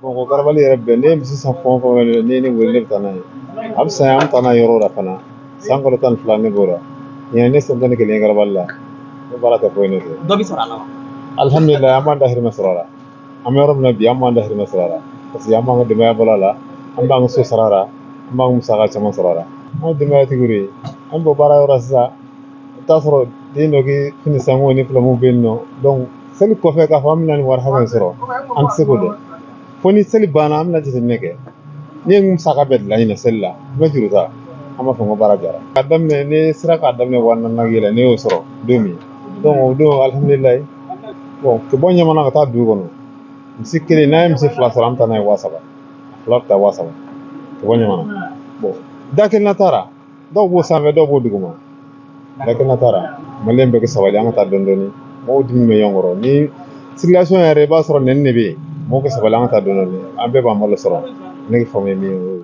Bon ko garabali yɛrɛ bɛn, ne ye misi san fɛn o fɛn, ne ne wele, ne bɛ taa n'a ye. A bɛ san, an bɛ taa n'a ye yɔrɔ la fana. San kalo 12 ne b'o la. Ɲinɛ ne san 11 garabali la. Ne baara tɛ foyi ne fɛ. Dɔ bɛ sɔrɔ a la wa? Alihamudulila, an b'an dahirimɛ sɔrɔ a la. An bɛ yɔrɔ min na bi, an b'an dahirimɛ sɔrɔ a la. Parce que an b'an ka denbaya balo a la, an b'an ka so sara a la, an b'an ka musaka caman sɔrɔ a la. An ye denbayatigiw de ye. An bɛ bɔ baara yɔrɔ la sisan, i bɛ taa sɔrɔ den dɔ k'i fini sanko ni filamu bɛ yen nɔ. Donc seli kɔfɛ, k'a fɔ an bɛna nin wari hakɛ in sɔrɔ, an tɛ se k'o dɔn. Fo ni seli banna, an bɛna jateminɛ kɛ. Ne ye musaka bɛɛ dilan ɲinɛ seli la, n bɛ juru ta, an b'a fɔ ko baara jara. K'a daminɛ, ne sera k'a daminɛ 4000 yɛlɛ, ne y'o sɔrɔ don min. Donc o don, alihamudulilayi. Bon, ka bɔ Ɲamana ka taa dugu kɔnɔ, misi kelen, n'an ye misi fila sɔrɔ, an bɛ taa n'a ye 3000. A fila bɛ taa 3000 ka bɔ Ɲamana. Bon, da kelen na taara, dɔw b'o sanfɛ, dɔw b'o duguma. Da kelen na taara, maliyɛn bɛɛ ka sabali, an ka taa dɔɔni dɔɔni. Mɔgɔw dimi bɛ ɲɔgɔn kɔrɔ. Ni circulation yɛrɛ, i b'a sɔrɔ nɛni de bɛ yen. Mɔgɔw ka sabali, an ka taa dɔɔni dɔɔni. An bɛɛ b'an balo sɔrɔ. Ne ka faamu ye min ye, o ye.